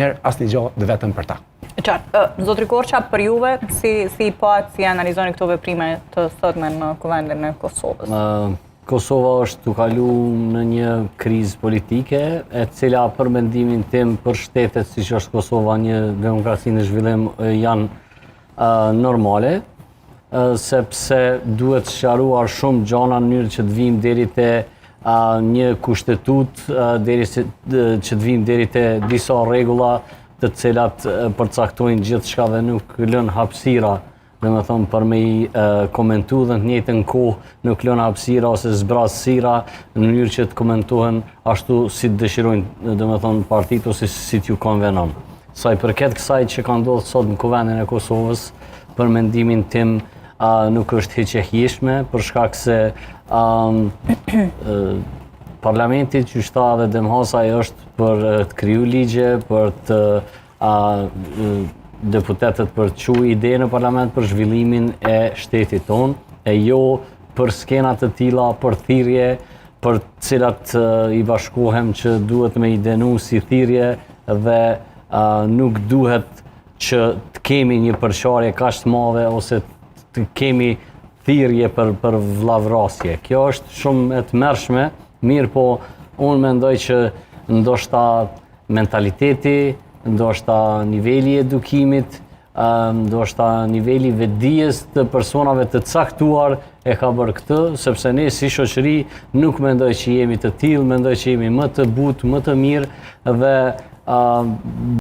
Merr asnjë gjë të vetëm për ta. E qartë. Zotri Korça, për juve, si, si i patë, si analizoni këto veprime të sotme në Kuvendin e Kosovës? Kosova është tu kalu në një krizë politike, e cila për mendimin tim për shtetet siç është Kosova një demokraci në zhvillim janë normale, sepse duhet sqaruar shumë gjana në mënyrë që të vijmë deri te një kushtetutë, deri se, që të vijmë deri te disa rregulla të cilat përcaktojnë gjithçka dhe nuk lënë hapësira, domethënë për me i komentu dhe në të njëjtën kohë nuk lënë hapësira ose zbrazësira në mënyrë që të komentohen ashtu si të dëshirojnë, domethënë partitë ose si t'ju konvenon. Sa i përket kësaj që ka ndodhur sot në Kuvendin e Kosovës, për mendimin tim nuk është hiç e hijshme, për shkak se parlamenti qysh tha edhe Demhasaj është për të kriju ligje, për të a, deputetët për të çu ide në parlament për zhvillimin e shtetit tonë, e jo për skena të tilla, për thirrje, për të cilat i bashkohem që duhet me i denu si thirrje dhe nuk duhet që të kemi një përçarje kaq të madhe ose të kemi thirrje për për vllavrasje. Kjo është shumë e tmerrshme, mirëpo unë mendoj që ndoshta mentaliteti, ndoshta niveli i edukimit, ndoshta niveli i vetëdijes të personave të caktuar e ka bërë këtë, sepse ne si shoqëri nuk mendoj që jemi të tillë, mendoj që jemi më të butë, më të mirë dhe uh,